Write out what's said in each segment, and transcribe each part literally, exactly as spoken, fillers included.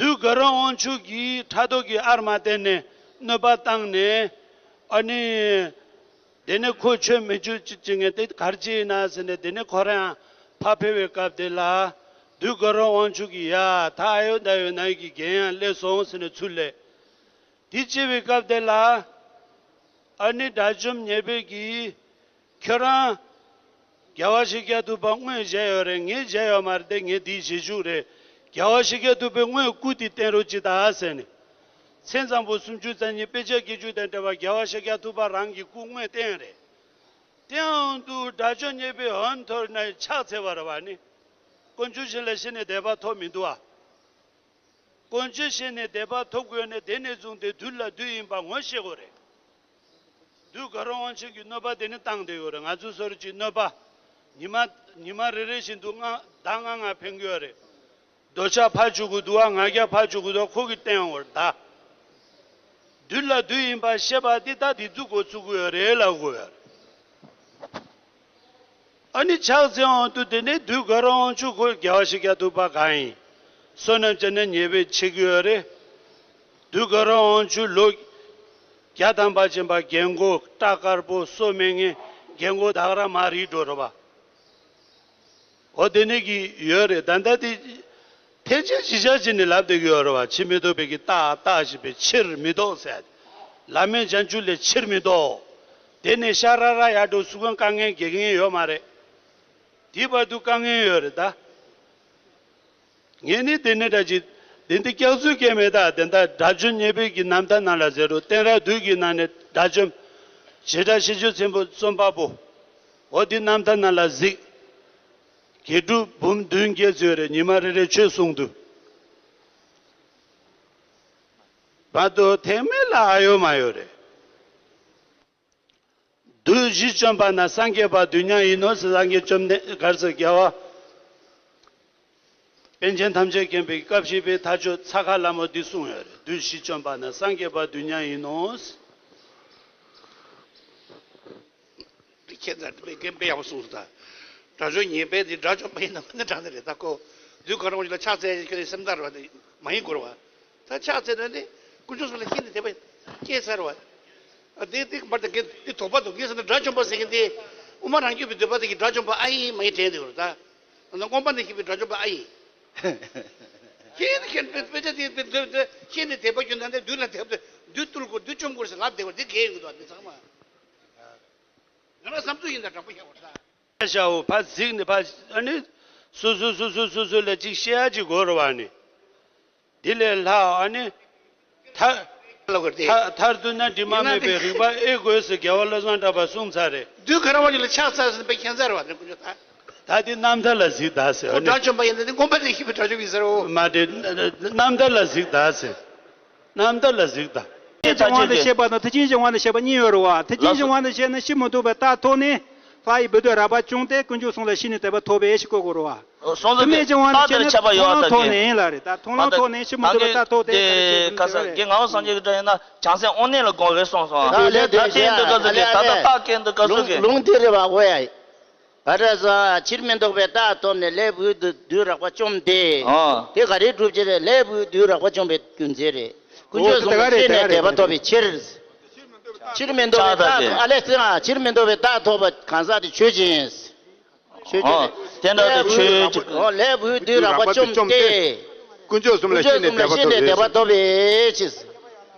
བདུད་དགའ་རབ་དབང་ཕྱུག་གིས་ཕྲག་དོག་གི་ཨར་མ་བསྟན་ནས་གནོད་པ་བཏང་ནས། ཨ་ནི། དེ་ནས་ཁོ་ཆོས་མི་བྱུང་ཅིག་བྱེད་མཁན་དེ་ག་རེ་བྱས་ཡིན་ན་ཟེར་ནས། དེ་ནས་ཁོ་རང་ཕར་ཕེབས་པའི་སྐབས་དེ་ལ། བདུད་དགའ་རབ་དབང་ཕྱུག་གིས་ཡ་ད་ཨ་ཡོ་ད་ཡོ་ན་ཡོ་གི་རྒན་ཡང་སླེབས་སོང་ཟེར་ནས་ཚུར་སླེབས། དེ་བྱས་པའི་སྐབས་དེ་ལ། ཨ་ནི་དགྲ་བཅོམ་ཉེས་པའི་གིས། ཁྱོད་རང་། རྒྱལ་བ་ཤཱཀྱ་ཐུབ་པ་དངོས་མཇལ་ཡོད་རེད། ངས་མཇལ་ཡོད་མ་རེད་དེ། ངས་འདིའི་རྗེས་འཇུག་རེད། རྒྱལ་བ་ཤཱཀྱ་ཐུབ་པའི་དངོས་སྐུ་དེ་བསྟན་རོགས་གྱིས་ད་ཟེར་ནས། མཚན་བཟང་པོ་སུམ་ཅུ་རྩ་གཉིས་དཔེ་ཆ་བརྒྱད་ཅུ་དང་འབྲེལ་བ་རྒྱལ་བ་ཤཱཀྱ་ཐུབ་པ་རང་གི་སྐུ་དངོས་བསྟན་རེད། དེའང་དུ་དགྲ་བཅོམ་ཉེས་པའི་འོན་ཐོར་ན་ཕྱག་འཚལ་བ་རེད་བ་ནི། དཀོན་མཆོག་གཞན་ལ་ཤི་ནས་དད་པ་ཐོབ་མི་འདུག་ཨ། དཀོན་མཆོག་གཞན་ནས་དད་པ་ཐོབ་དགོས་ནས། དེ་ནས་བཟུང་སྟེ་བདུད་ལ་བདུད་ཡིན་པ་ངོ་ཤེས་དགོས་རེད། བདུད་དགའ་རབ་དབང་ཕྱུག་གིས་གནོད་པ་དེ་ནི་བཏང་བསྡད་ཡོད་རེད། ང་ཚོ་སོ་རུ་ཅིག་གནོད་པ། ཉི་མ། ཉི་མ་རེ་རེ་བཞིན་དུ་ལྔ་ཟླ་ལྔ་ལྔ་འཕེན་གྱི་ཡོད་རེད། རྡོ་ཆག་ཕར་བཅུག་གི་འདུག་ཨ། ང་རྒྱལ་ཕར་བཅུག་གི་འདུག་ཁོ་གིས་བསྟན་འོར་ད། བདུད་ལ་བདུད་ཡིན་པ་ཤེས་པ་འདི་ད་དེ་ཚོ་འགོ་ཚུགས་ཀྱི་ཡོད་རེད་ལབ་དགོས་ཡོད་རེད། ཨ་ནི་ཕྱག་འཚལ་འོང་དུས་དེ་ནས་བདུད་དགའ་རབ་དབང་ཕྱུག་ཁོ་རྒྱལ་བ་ཤཱཀྱ་ཐུབ་པ་གང་ཡིན། བསོད་ནམས་ཅན་ནས་ཉེས་པའི་ཆེ་གི་ཡོད་རེད། བདུད་དགའ་རབ་དབང་ཕྱུག་ལོ་བརྒྱ་ཐམ་པ་ཕྱིན་པ་རྒན་གོག་སྐྲ་དཀར་པོ་སོ་མེད་མཁན་རྒན་གོག་ད་ག་རང་མ་རིག་འགྲོ་རེད་པ། འོ་དེ་ནས་ཀྱི་ཡོད་རེད། ད་ལྟ་དེ་ཐེག་ཆེན་བཞི་ཆ་ཅིག་ནས་ལབ་བསྡད་ཀྱི་ཡོད་རེད་བ། ཕྱིར་མི་ལྡོག་པའི་གི་རྟགས་རྟགས་ཞེས་པའི་ཕྱིར་མི་ལྡོག་ཟེར། བླ་མེད་བྱང་ཆུབ་ལས་ཕྱིར་མི་ལྡོག་དེ་ནས་ཤ་ར་ར་ཡར་འགྲོ་སུ་གང་དཀའ་ངལ་འགེལ་མཁན་ཡོད་མ་རེད། དེའི་བར་དུ་དཀའ་ངལ་ཡོད་རེད་ད། ངས་ནི་དེ་ནས་འདྲ་ཅིག་དེ་འདི་སྐྱག་རྫུན་སྐད་མེད་ད། དེ་འདྲ་དགྲ་བཅོམ་ཉེས་པའི་གི་རྣམ་ཐར་ནང་ལ་ཟེར་རོ། བསྟན་ར་བདུད་ཀྱི་ནང་ནས་དགྲ་བཅོམ། བྱེ་བྲག་ཤེས་བྱའི་ཚེམ་བུ་རྩོམ་པ་པོ། འོ་དེ་རྣམ་ཐར་ནང་ལ་གཟིགས། དགེ་ཕྲུག་འབུམ་བདུན་བརྒྱད་ཙམ་ཡོད་རེད། ཉི་མ་རེ་རེ་ཆོས་གསུང་དུས། བར་དུ་ཐེག་དམན་ལ་ཨ་ཡོད་མ་ཡོད་རེད། བདུད་བཞི་བཅོམ་པ་ན་སངས་རྒྱས་པ་དུས་མཉམ་ཡིན་ནོ་ཟེར། སངས་རྒྱས་བཅོམ་ལྡན་ག་རེ་ཟེར། རྒྱལ་བ་པཎ་ཆེན་ཐམས་ཅད་མཁྱེན་པའི་སྐབས་བཞི་པའི་མཐའ་སྤྱོད་ཚ་ཁ་ལ་མོ་འདི་གསུངས་ཡོད་རེད། བདུད་བཞི་བཅོམ་པ་ན་སངས་རྒྱས་པ་དུས་མཉམ་ཡིན་ནོ། ཁྱེད་ཚ་དཔེ་རྒན་དཔེ་ཡག་པོ་གསུངས་སོང་ད། དགྲ་བཅོམ་ཉེས་པའི་འདི་དགྲ་བཅོམ་པ་ཡིན་ན་མིན་ན་དྲང་ནི་རེད་ད་ཁོ། བདུད་དགའ་རབ་དབང་ཕྱུག་ལ་ཕྱག་འཚལ་ཁྱོད་ནི་སེམས་ཐག་རེད་བ། འདི་མ་ཡིན་དགོས་རེད་བ། ད་ཕྱག་འཚལ་ན་ནི་དཀོན་མཆོག་གསུམ་ལ་ཤིན་ཏུ་དད་པ་སྐྱེས་ཚར་བ། ཨ་དེ་དེ་མར་ད་རྒན་དེ་དོགས་པ་འདུག་ངས་ཟེར་ན་དགྲ་བཅོམ་པ་ཟེར་མཁན་དེ་དབུ་མ་རང་རྒྱུད་པའི་འདོད་པ་དེ་གི་དགྲ་བཅོམ་པ་ཨ་ཡིན་མ་ཡིན་དྲན་འདུག་རེད་ད། ཨ་ན་མངོན་པ་ནས་གཞི་པའི་དགྲ་བཅོམ་པ་ཨ་ཡིན། ཁྱེད་ནི་ཁྱེད་དཔེ་དཔེ་ཆ་དེ་དཔེ་དཔེ་དཔེ་ཁྱེད་ནི་དད་པ་ཁྱོད་ན་དེ་བདུད་ལ་དད་པ་བདུད་བཏུལ་དགོས་བདུད་བཅོམ་དགོས་ཟེར་ལབ་བསྡད་པ་དེ་གལ་ཡོད་འདུག་དེ་ཚང་མ། ང་རང་བསམ་ཚུལ་ཡིན་ད་དྲང་པོ་བཤད་པར་ད། ཤའོ་ཕ་གཟིགས་ནས་ཕ་ཨ་ནི། སོ་སོ་སོ་སོ་སོ་སོ་ལ་ཅིག་བཤད་ཡ་ཅིག་དགོས་རེད་བ་ནི། འདི་ལས་ལྷག་ཨ་ནི། ཐར། ལ་གོ་དེ། ཐར་ཐར་ཐུབ་ན་དྲི་མ་མེད་པའི་རིག་པ་ཨེ་དགོས་ཟེར་རྒྱལ་བ་བློ་བཟང་གྲགས་པ་གསུངས་ཚར་རེད། བདུད་དགའ་རབ་དབང་ཕྱུག་ལ་ཕྱག་འཚལ་ཟེར་ན་དཔེ་ཁྱད་མཚར་བ་དེ་ཀུན་སྤྱོད་ད། ད་དེ་རྣམ་ཐར་ལ་གཟིགས་ད་ཟེར་ཨ་ཁོ་ནི། དགྲ་བཅོམ་པ་ཡིན་ན་དེ་མངོན་པ་ནས་གཞི་པའི་དགྲ་བཅོམ་ཡིན་ཟེར་རོ། མ་དེ་རྣམ་ཐར་ལ་གཟིགས་ད་ཟེར། རྣམ་ཐར་ལ་གཟིགས་དང་། ཐེག་ཆེན་དབང་དུ་བྱས་པ་དང་ཐེག་ཆེན་གཞན་དབང་དུ་བྱས་པ་གཉིས་ཡོད་རེད་བ། ཐེག་ཆེན་གཞན་དབང་དུ་བྱས་ན་ཕྱིར་མི་ལྡོག་པའི་རྟགས་ཐོབ་ནས་ལྷ་ཡི་བུ་དུས་རགས་པ་བཅོམ་སྟེ་དཀོན་མཆོག་གསུམ་ལ་ཤིན་ཏུ་དད་པ་ཐོབ་པས་ཞེས་བཀོད་དགོས་རེད་བ། ཐེག་དམན་གཞན་དབང་དུ་བྱས་ན་ཐོབ་ཐོབ་ནས་ཡིན་ལ་རེད་ད། ཐོབ་ལམ་ཐོབ་ནས་ཕྱིར་མི་ལྡོག་པའི་རྟགས་ཐོབ་སྟེ་ད་རེས་ཁ་སང་རྒན་ངག་དབང་སངས་རྒྱས་ཀྱི་སྒྲ་ཡིན་ན་བྱང་སེམས་དབང་རྣོན་ལ་དགོངས་རེད་གསུངས་སོང་། ད་ལྟ་དེ་འདི་སྐབས་སུ་གི་ད་ལྟ་རྟགས་སྐད་འདི་སྐབས་སུ་གི་ལུང་དེ་རེད་བ། འོ་ཡ། བ་ར་ས་ཕྱིར་མི་ལྡོག་པའི་རྟགས་ཐོབ་ནས་ལྷའི་བུ་དུས་རགས་པ་བཅོམ་སྟེ། ཨ། དེ་ག་རེའི་སྒྲུབ་བྱེད་རེད། ལྷའི་བུ་དུས་རགས་པ་བཅོམ་པའི་རྒྱུ་མཚན་རེད། དཀོན་མཆོག་གསུམ་ལ་ཤེས་ནས་དད་པ་ཐོབ་པའི་ཕྱིར། ཕྱིར་མི་ལྡོག་པའི་རྟགས་ཐོབ། ཨ་ལས་ཟེར་ང་ཕྱིར་མི་ལྡོག་པའི་རྟགས་ཐོབ་པ་གང་ཟག་དེ་ཆོས་ཅན། ཆོས་ཅན། ཨ། དེ་འདྲ་དེ་ཆོས་ཅན། ཨོ་ལྷའི་བུ་དུས་རགས་པ་བཅོམ་སྟེ། དཀོན་མཆོག་གསུམ་ལ་ཤེས་ནས་དད་པ་ཐོབ་པའི་ཕྱིར།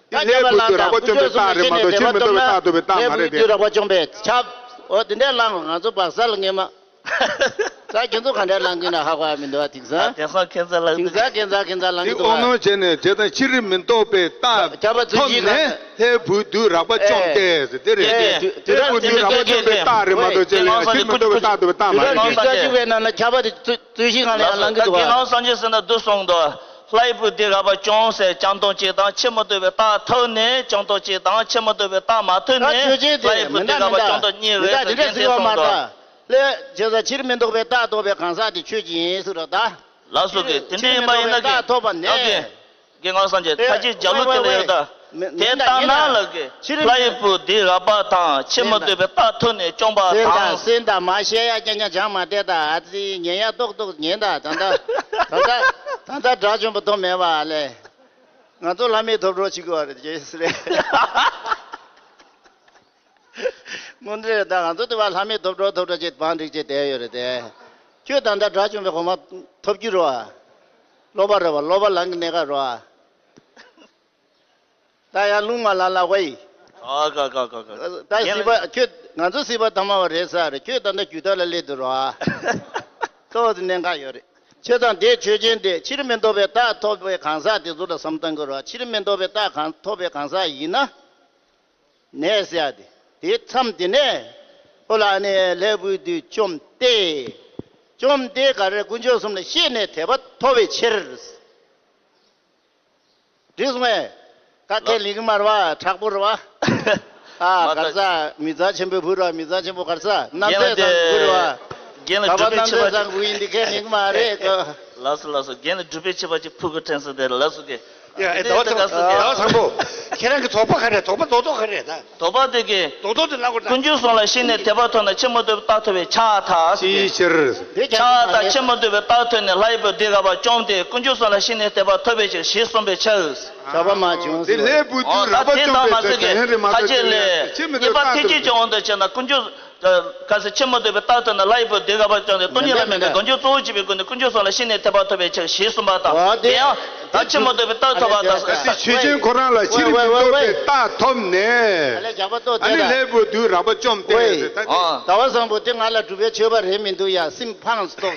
ད་ལྷའི་བུ་དུས་རགས་པ་བཅོམ་པའི་རྟགས་རེད་མ་གཏོགས་ཕྱིར་མི་ལྡོག་པའི་རྟགས་ཐོབ་པའི་རྟགས་མ་རེད་དེ། ལྷའི་བུ་དུས་རགས་པ་བཅོམ་པས་ཁྱབ། འོ་དེ་འདྲའི་ལངས་ང་ཚོ་བག་ས་ལ་ངེས་མ། ད་ཁྱེད་ཚོ་ག་འདྲ་ལངས་ཀྱི་ན་ཧ་གོ་ཡ་མི་འདུག་ཨ། དེང་སང་དེང་སང་ཁྱེད་ཚ་ལ་དེང་སང་ཁྱེད་ཚ་ཁྱེད་ཚ་ལངས་ཀྱི་འདུག་ཨ། དབང་རྣོན་བྱས་ནས་བྱས་དང་ཕྱིར་མི་ལྡོག་པའི་རྟགས་ཁྱབ་པ་ཐོབ་ཚུལ་ནས་ལྷའི་བུ་དུས་རགས་པ་བཅོམ་སྟེ་ཟེར་དེ་རེད། ལྷའི་བུ་དུས་རགས་པ་བཅོམ་པའི་རྟགས་རེད་མ་གཏོགས་ཅེས་ལས་ཕྱིར་མི་ལྡོག་པའི་རྟགས་ཐོབ་པའི་རྟགས་མ་རེད། དུས་རབས་བཅུ་གཅིག་པའི་ནང་ན་ཁྱབ་པ་དེ་ཚུལ་བཞིན་སྒང་ལ་ཡང་ལངས་ཀྱི་འདུག་ཨ། རྒན་ངག་དབང་སངས་རྒྱས་ཟེར་ན་འདི་གསུངས་འདུག་ལྷའི་བུ་དུས་རགས་པ་བཅོམ་ཟེར་བཅོམ་སྟངས་གཅིག་དང་ཕྱིར་མི་ལྡོག་པའི་རྟགས་ཐོབ་ནས་བཅོམ་སྟངས་གཅིག་དང་ཕྱིར་མི་ལྡོག་པའི་རྟགས་མ་ཐོབ་ནས་ལྷའི་བུ་དུས་རགས་པ་བཅོམ་སྟངས་གཉིས་རེད་ཟེར་མཁན་དེ་གསུངས་འདུག་ལྷའི་བྱས་ཙང་ཕྱིར་མི་ལྡོག་པའི་རྟགས་ཐོབ་པའི་གང་ཟག་དེ་ཆོས་ཅན་ཟེར་རོ་ད། ལགས་སོ། གི་དེ་འདྲ་ཡིན་པ་ཡིན་ན་གི་རྟགས་ཐོབ་པ་ནས། ཡ་གི་རྒན་ངག་དབང་སངས་རྒྱས་ད་ཅི་ལྗགས་ལུགས་དེ་ལ་ཡོད་ད། དེ་ལྟ་ན་ལ་གི་ལྷའི་བུ་དུས་རགས་པ་དང་ཕྱིར་མི་ལྡོག་པའི་རྟགས་ཐོབ་ནས་བཅོམ་པ་དང་། སེམས་དང་མ་བཤད་ཡ་རྐྱང་རྐྱང་སྦྱང་མ་བསྡད་ད། ཨ་ཙི་ཉན་ཡ་ཏོག་ཏོག་ཉན་ད་ད་ད་ད་ད། ད་ལྟ་དགྲ་བཅོམ་པ་ཐོབ་མེད་པ་ལས། ང་ཚོ་ལྷ་མིའི་ཐོབ་གྲོལ་བྱེད་དགོས་པ་རེད་ཅེས་རེད། དངོས་འབྲེལ་རེད། ད་ང་ཚོ་དེ་བ་ལྷ་མིའི་ཐོབ་གྲོལ་ཐོབ་གྲོལ་བྱེད་བང་སྒྲིག་བྱེད་བསྡད་ཡོད་རེད་དེ། ཁྱོད་ད་ལྟ་དགྲ་བཅོམ་པའི་གོ་འཕང་ཐོབ་རྒྱུ་རེད་བ། ལོག་པ་རེད་བ། ལོག་པ་ལམ་གྱི་གནས་སྐབས་རེད་བ། ད་ཡང་རླུང་མ་ལ་ལ་བའི། ཨ་ཀ་ཀ་ཀ་ཀ་ད་སྲིད་པ་ཁྱོད་ང་ཚོ་སྲིད་པ་ཐ་མ་བ་རེད་ས་རེད། ཁྱོད་ད་ལྟ་རྒྱུད་ཐོག་ལ་སླེབས་འདུག་རོ། ཨ། ཁ་བ་དུ་གནད་འགག་ཡོད་རེད། བྱས་ཙང་དེ་ཆོས་ཅན་དེ་ཕྱིར་མི་ལྡོག་པའི་རྟགས་ཐོབ་པའི་གང་ཟག་དེ་ཚོ་ལ་བསམ་བཏང་དགོས་རོ། ཕྱིར་མི་ལྡོག་པའི་རྟགས་གང་ཐོབ་པའི་གང་ཟག་ཡིན་ན། ནས་ཟེར་ཡ་དེ། དེའི་མཚམས་དེ་ནས། ཨོ་ལ་ནས་ལྷའི་བུ་དུས་བཅོམ་སྟེ། བཅོམ་སྟེ་ག་རེ་དཀོན་མཆོག་གསུམ་ལ་ཤེས་ནས་དད་པ་ཐོབ་པའི་ཕྱིར། འགྲིག་སོང་ངས། ཀ་ཁའི་ལིང་མར་བ་དྲག་པོ་རེད་བ། ཨ་མ་གར་ས་མི་ཚང་ཆེན་པོའི་བུ་རེད་བ། མི་ཚང་ཆེན་པོ་གར་ས་རྣམ་རྒྱལ་སྲས་ཚང་གི་བུ་རེད་བ། རྒན་ལ་ག་པ་སྒྲུབ་པའི་རྣམ་ཆེ་རྒྱལ་བ་ཚང་གི་བུ་ཡིན་འདི་ཁའི་ལིང་མ་རེད་ཀོ། ལགས་སོ་ལགས་སོ། རྒན་ལ་སྒྲུབ་པའི་ཆེ་བ་ཅིག་ཕུལ་དགོས་དྲན་སོང་དེ་ལགས་སོ་གི། ཡ་ཨེ་ཟླ་བ་ཚང་ཟླ་བ་ཚང་པོ། ཁྱེད་རང་གི་དོགས་པ་ག་རེ། དོགས་པ་རྡོག་རྡོག་ག་རེ་ད། དོགས་པ་དེ་གི། རྡོག་རྡོག་དེ་ལབ་དགོས་ད། དཀོན་མཆོག་གསུམ་ལ་ཤེས་ནས་དད་པ་ཐོབ་ན་ཕྱིར་མི་ལྡོག་པའི་རྟགས་ཐོབ་པའི་ཕྱིར་ད་ཟེར་གི། ཅིའི་ཕྱིར། ཕྱིར་ད་ཕྱིར་མི་ལྡོག་པའི་རྟགས་ཐོབ་ནས་ལྷའི་བུ་དུས་ག་པར་བཅོམ་སྟེ་དཀོན་མཆོག་གསུམ་ལ་ཤེས་ནས་དད་པ་ཐོབ་པའི་ཕྱིར་ཞེས་གསུངས་པའི་ཕྱིར། ཞགས་པ་མ་བྱུང་། དེ་ལྷའི་བུ་དུས་རགས་པ་བཅོམ་པའི་ཕྱིར། ད་དེ་ལྟ་མ་ཟད་ཀྱི་ཁ་ཅིག་ལས། ཕྱིར་མི་ལྡོག་རྟགས་ཐོབ་པའི་ཕྱིར། གཉིས་པ་ཐེག་ཆེན་གྱི་དབང་དུ་བྱས་ན་དཀོན་མཆོག་ག་ཟེར། ཕྱིར་མི་ལྡོག་པའི་རྟགས་ཐོབ་ན་ལྷའི་བུ་དུས་ག་པར་བཅོམ་སྟེ་སྟོང་ཉིད་ལ་མི་འདའ། མགོན་སྐྱོབ་གཙོ་བོ་གཅིག་པའི་སྒོ་ནས་དཀོན་མཆོག་གསུམ་ལ་ཤེས་ནས་དད་པ་ཐོབ་པའི་ཕྱིར་ཞེས་གསུངས་པ་དང་། འོ་དེ། དེ་ཡང་ད་ཕྱིར་མི་ལྡོག་པའི་རྟགས་ཐོབ་པ་དང་། ད་དེ་ཆོས་ཅན་ཁོ་རང་ལ་ཕྱིར་མི་ལྡོག་པའི་རྟགས་ཐོབ་ནས། ཨ་ལས་རྒྱགས་པ་ཏོ་ཨ་ནི་དེ་ལ། ལྷའི་བུ་དུས་རགས་པ་བཅོམ་སྟེ་ཟེར་ད་དེ། ཨ། ཟླ་བ་བཟང་པོ་དེ་ང་ལ་སྒྲུབ་པའི་ཆོས་པ་རེད་མི་འདུག་ཡ། སེམས་ཕངས་སོ།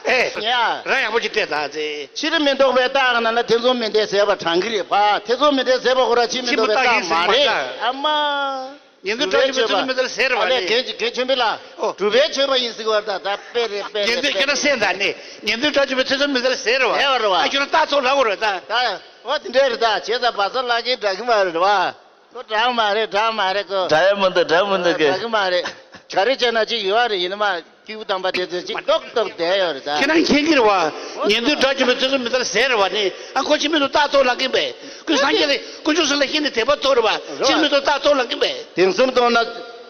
ཨེ། ཡ། རང་ཡག་པོ་ཅིག་སྤྲད་ད་ཚེ། ཕྱིར་མི་ལྡོག་པའི་རྟགས་ནང་ན་ཐེ་ཚོམ་མི་འདྲེས་ཟེར་བ་དྲང་གི་རེད་པ། ཐེ་ཚོམ་མི་འདྲེས་ཟེར་བ་ཁོ་རང་ཕྱིར་མི་ལྡོག་པའི་རྟགས་མ་རེད། ཨ་མ། ཉན་ཐོས་དགྲ་བཅོམ་པའི་ཐེ་ཚོམ་མི་འདྲེས་ཟེར་བ་ཨ་ལས་ནི། རྒན་རྒན་ཆོས་འཕེལ་ལགས། ཨོ། སྒྲུབ་པའི་ཆོས་པ་ཡིན་ཟེར་བ་ད་ད་དཔེ་རེད་དཔེ་རེད། ཉན་ཐོས་ཁྱོད་རང་སེམས་དང་ནི། ཉན་ཐོས་དགྲ་བཅོམ་པའི་ཐེ་ཚོམ་མི་འདྲེས་ཟེར་བ། ཟེར་བ་རེད་བ། ཨ་ཁྱོད་རང་རྟགས་ཚོགས་ལབ་དགོས་རེད་ད། ད། ཨོ་དེ་འདྲས་རེད་ད། བྱས་ཙང་བ་ཚོ་ལག་གིན་འདྲ་གི་མ་རེད་བ། ཁོ་དྲག་མ་རེད་དྲག་མ་རེད་ཁོ། དྲག་ཡ་མི་འདུག་དྲག་མི་འདུག་གི། དྲག་གི་མ་རེད། ག་རེ་བྱས་ན་ཅིག་ཡོད་རེད། ཡིན་ན་མ་སྐྱེས་བུ་དམ་པ་དེ་ཚོས་ཅིག་ཏོག་ཏོག་བསྡད་ཡོད་རེད་ད། ཁྱེད་རང་མཁྱེན་གྱི་རེད་བ། ཉན་ཐོས་དགྲ་བཅོམ་པའི་ཐེ་ཚོམ་མི་འདྲ་ཟེར་བ་ནི། ཨ་ཁོ་ཕྱི་མི་ལ་རྟགས་ཚོགས་ལབ་གིན་པས། ཁོས་སངས་རྒྱས་ལ་དཀོན་མཆོག་གསུམ་ལ་ཤེས་ནས་དད་པ་ཐོབ་རེད་བ། ཕྱི་མི་ལ་རྟགས་ཚོགས་ལབ་གིན་པས། དེང་སང་མཐོང་ན།